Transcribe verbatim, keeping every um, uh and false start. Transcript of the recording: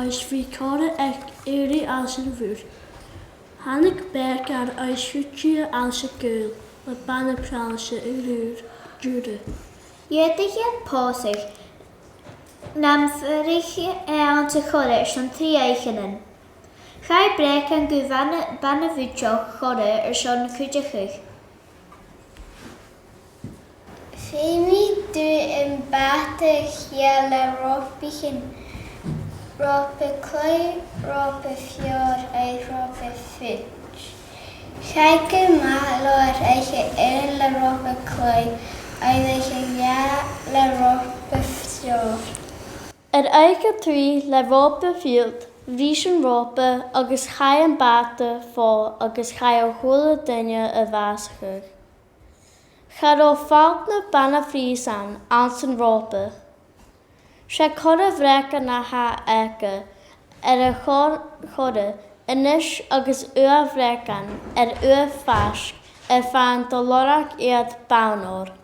Agus bha corra aig Èirigh Ailse a' Mhuir. Thàinig Breacan agus Sruthadair Ailse Gaoil le bana-pràiseil a' Mhuir, Diùra. Dh'fhaodadh iad pòsadh nam fuiricheadh e anns a' chorra airson trì oidhcheannan. Chaidh Breacan gu bhana, bana-bhuidseach chorra airson cuideachadh. Feumaidh tu am bàta a cheangal le ròpaichean, ròpa claidh, ròpa feòir agus ròpa fuid. Chaidh gu math leotha air oidhche aon le ròpa claidh agus oidhche dhà le ròpa feòir. Air oidhche trì le ròpa fuid, bhris an ròpa agus chaidh am bàta fodha agus chaidh a h-uile duine a bhàsachadh. Cha robh falt no bana-phrìosan anns an ròpa. 'S e corra Bhreacan a th' aige air a' chor-, chorra a-nis agus uair Bhreacan air uair faisg air fad an do lorg iad bonn oirre.